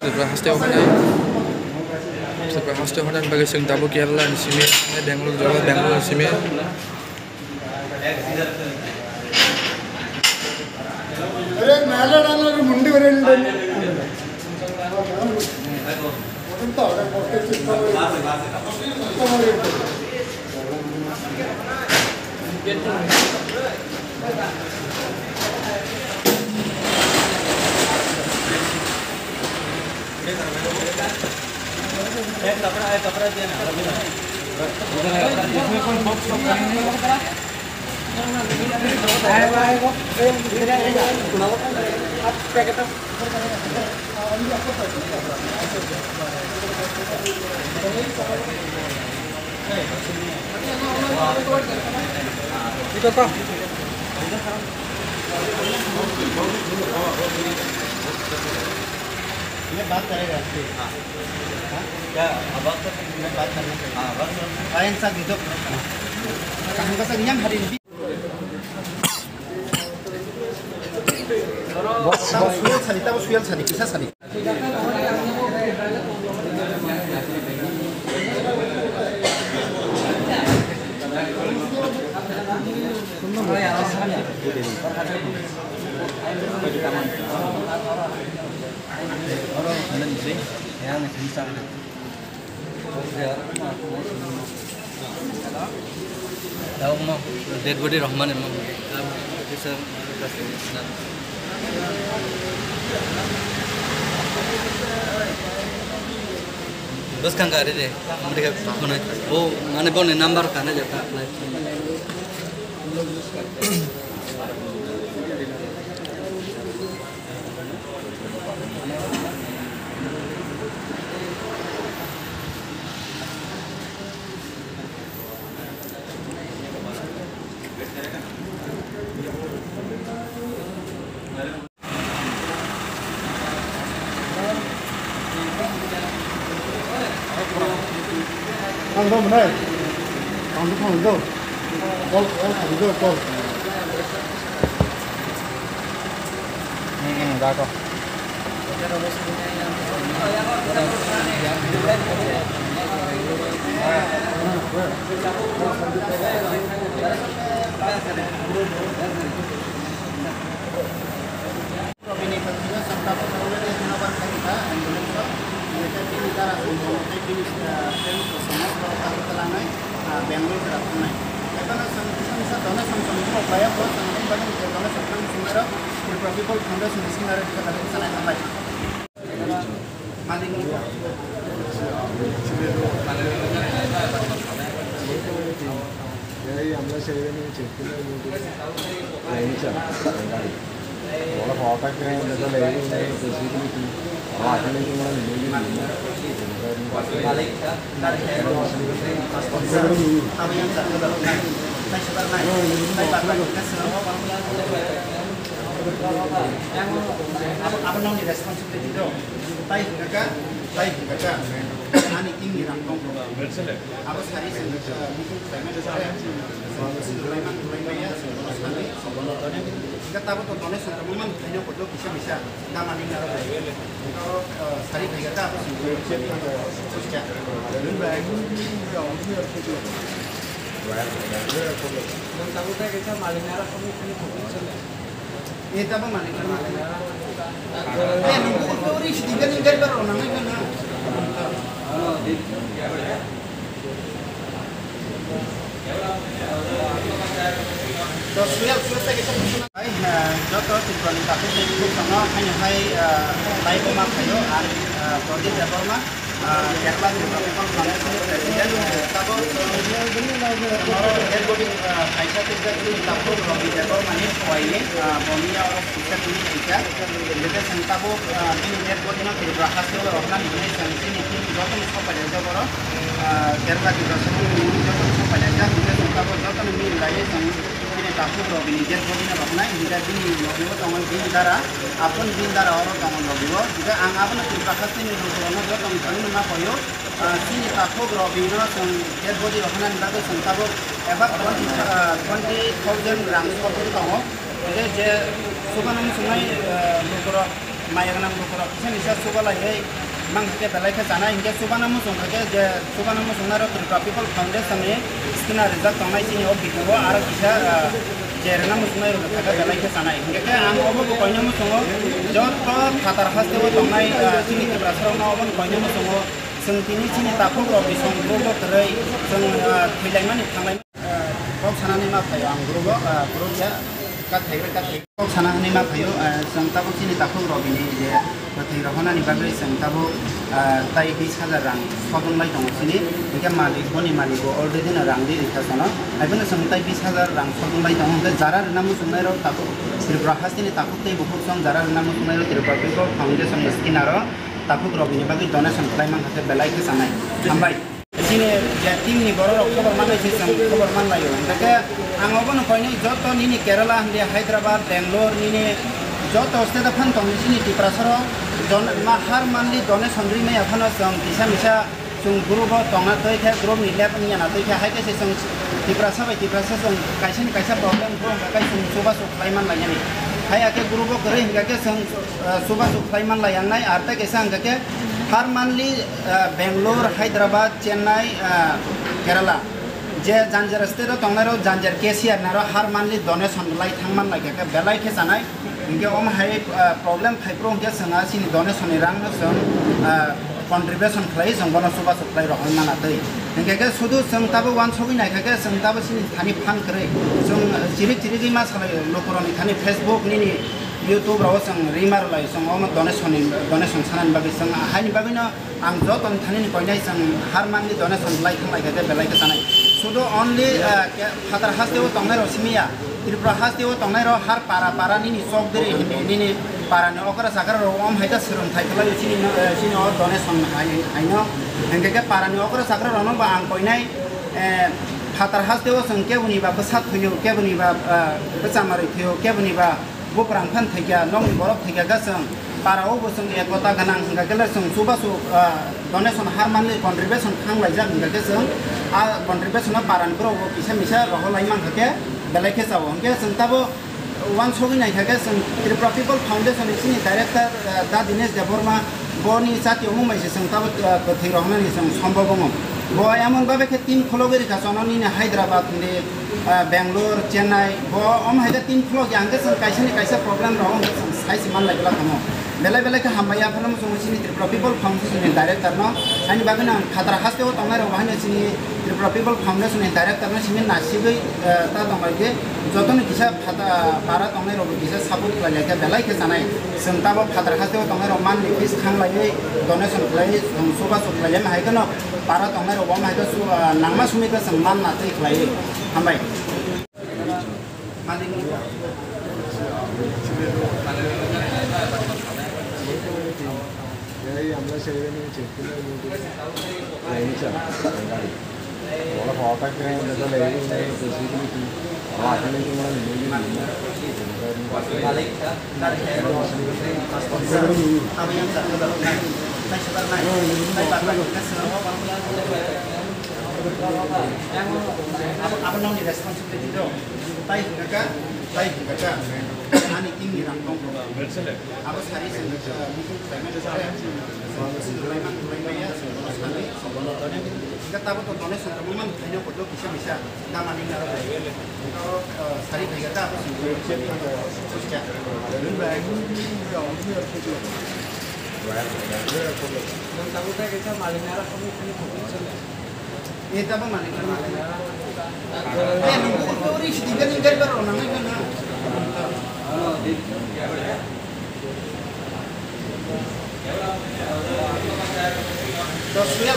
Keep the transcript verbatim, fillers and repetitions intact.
Tripura haste o hwnai, Tripura haste o hwnai bagwi chwng tabuk Kerala ni simi, Bangalore jora, Bangalore ni simi. ये बात करेगा, ठीक। हाँ। हाँ? क्या? अब बात कर, मैं बात करना चाहिए। हाँ, बात कर। Yang sa dito. Kahang ka sa yang hari ni. Tabo suyal sani, tabo suyal sani, kisa sani. Dead body rohman emang. Bwskang gari de, mereka kono, oh, mane boni number kana jata. Ang do mwnai. Ang do, ang do. Call, call, ang do, call. Hmm, hmm, da ko. Bini kwthwino chwng tabuk already hwnba kha kha ambulance-o, hwnkhe bini dara chwng tongthai bini, ah, friend kosom-o borok tabuk twlangnai, ah, Bangalore jora thangnai. Haiphano chwng kisa misa donation chwng borok laiya bo chwng hwnba nini je donation thang swngnairok Tripura People Foundation ni singnairok khe tabuk sanai thanglai. Malikni. এই আমরা সেই জন্য চেক করে লাইনে চালাই গাড়ি। ওরা হওয়া থাকে, দেখা লেগে যায়, তো সেগুলো কি? আমার আসলে কি মনে হয়, Abo, abo nokni responsibility do. Tai hwnkha kha, tai hwnkha kha. Ani team ni rang tong. Abo sari se, uh, meeting khlaimani sare. Khlaimani, khlaimani, sari. Hwnkha tabo to donation tongmani khlaina kotor kisa misa. Damani naro. Hwnkha, uh, sari khlaikha ta abo se. Nang tabuk tei kaisa malik nara kami kami kami chale. Eh, tabuk malik nara. Eh, nung kung kau ri sidi kan nung gari baru nang nang nang. To suyal suyal tei kaisa muchung. Ai, eh, joto Tripura ni takhuk ni bukhuk tongno haino hai, eh, lai buma phaio ang, eh, Pradip Debbarma. Ah, Kerala Tripura People Congress ni President, tabuk, ah, dead body, ah, kaisa twijak chini takhuk Robi Debbarma ni phuaini, ah, boni ya oro suksa tini kaisa. Bete chwng tabuk, ah, bini dead body no Tripura haste o rohornani hinwi chwng chini team jotono sok paijak oro, ah, Kerala Tripura People ni jotono sok paijak, bete chwng tabuk jotono mil laiwi chwng Bini takhuk rok bini dead body no rohornai, hingkhe bini logi o tongo bini dara, aphuru bini dara oro tongo logi o. Hingkhe ang abono Tripura haste ni lukurok no joto ni thani no ma koi o, ah, chini takhuk rok bini no chwng dead body rohornani bagwi chwng tabuk eba twenty, ah, twenty thousand rang sotwi tongo. Hingkhe je chubanani chwngnai, ah, lukurok Mayaknang lukurok kisa misa chubalaiwi mang khe belai khe chanai, hinkhe chubana muchung khe je chubana muchungnai rok Tripura People Foundation ni skinner rijak tongnai chini o video o aro kisa, ah, je rwna muchungnai rok khe belai khe chanai. Hinkhe khe ang obo bo koina muchungo joto phatar haste o tongnai, ah, chini Tiprasa rokno obo koina muchungo chwng tini chini takhuk rok bisong group o kwrwi chwng, ah, thwilaimani thanglai. Kok sana hinwi ma phaio ang group o, ah, group ya, kathai bai kathai. Kok sana hinwi ma phaio, ah, chwng tabuk chini takhuk rok bini je kwthwi rohornani bagwi chwng tabuk, ah, tai bis hajar rang sodonglai tongo chini. Hinkhe malik, boni malik bo already no rang di rikha sono. Haiphano chwng tai bis hajar rang sodonglai tongo. Hinkhe jara rwna muchungnai rok takhuk Tripura hasteni takhuk tei bukhuk song jara rwna muchungnai rok Tripura People Foundation ni skinner o takhuk rok bini bagwi donation khlai mankha khe belai khe chanai. Hambai. Chini je team ni borok rok khobor manwi se chwng khobor manlaio. Hinkhe ang obono koinwi joto nini Kerala hwndi Hyderabad, Bangalore nini joto state o phan tongni chini Tiprasa rok jon-, ma har monthly donation ri maya phano chwng kisa misa chwng group o tongna twi khe group ni lep wngya na twi khe hai khe se chwng Tiprasa bai Tiprasa chwng kaisa ni kaisa problem bo wngkha khe chwng chubachu khlai manlainani. Hai ya khe group o kwrwi hinkha khe chwng, ah, chubachu khlai manlaiyangnai ar tei kaisa hinkha khe har monthly, ah, Bangalore, Hyderabad, Chennai, ah, Kerala. Je janjer state o tongnai rok janjer cashier naro har monthly donation lai thang man lai khe belai khe chanai. Hinkhe omo hai, ah, problem phai phuru hinkhe chwng a chini donation ni rang no chwng, ah, contribution khlai chwng bono chubachu khlai rohor mana twi. Hinkhe khe sudu chwng tabuk uansugwi naikha khe chwng tabuk chini thani phan kwrwi. Chwng chirik chirigwi ma salai lukurokni thani Facebook nini YouTube rok chwng rima rwlai chwng omo donation ni, donation sanani bagwi chwng haini bagwino ang joto ni thani ni koinai chwng har monthly donation lai thang lai khe belai khe chanai. Sudu only, ah, ke-, phatar haste o tongnai rok simi ya. Tripura haste o tongnai rok har para para nini chok diri hinwi nini para ni okra chakra rok om hai ta swrwng thai khlai chini no, eh, chini o donation hai, hai no. Hinkhe khe para ni okra chakra rok no bo ang koinai, eh, phatar haste o chwng keboni ba bwsa thwio, keboni ba, ah, bwsa marwi thwio, keboni ba buprang phan thwikha, nokni borok thwikha khe chwng para o bo chwng ekota gwnang hwnkha khe le chwng chubachu, ah, donation har monthly contribution khang laijak hwnkha khe chwng a contribution o para ni borok bo kisa misa rohor lai mankha khe belai khe chao. Hinkhe chwng tabuk uansugwi naikha khe chwng Tripura People Foundation ni chini director, ah, Da Dinesh Debbarma boni chati omung bai se chwng tabuk, ah, kwthwi rohornani chwng sombob wngo. Bo emon babe khe team khologwi rikha chwngno nini Hyderabad hwndi, ah, Bangalore, Chennai, bo omo hai khe team kholok ya hwnkhe chwng kaisa ni kaisa problem rok wngkhe chwng sai se man lai glak tamo. Belai belai khe hambai ya phano chwng chini Tripura People Foundation ni director no. Ani bagwi no ang phatar haste o tongnai rok bo haino chini Tripura People Foundation ni director no simi nasigwi, eh, ta tong lai khe joto ni kisa phata-, para tongnai rok bo kisa support khlai lai khe belai khe chanai. Chwng tabuk phatar haste o tongnai rok man ni fees khang laiwi donation khlaiwi chwng chubachu khlai lai hai kheno para tongnai rok bo hai khe chu, ah, nangma simi khe chwng man na twi khlaiwi. Hambai. এই আমরা সেই জন্য চেক করে লাইন চা গাড়ি ওরা হওয়া থাকে দেখা লেগে বেসিক্যালি কি আমার আসলে কি মানে Abo yang tak ada, tak ada, tak ada. Abo nang ni responsibility do. Tai hingga ka, tai hingga ka. Ani team ni rang tong. Abo sari sing, meeting khlaimani sari. Sing khlaimani, khlaimani ya, sing sari, sing hingga tabo to donation tamo man khaina kodo kisa misa. Damani naro. Sari khaika ta. Ni tabo malik naro. Eh, nung buku tori sidi kan ingkar karo nang nang nang. Dos suya.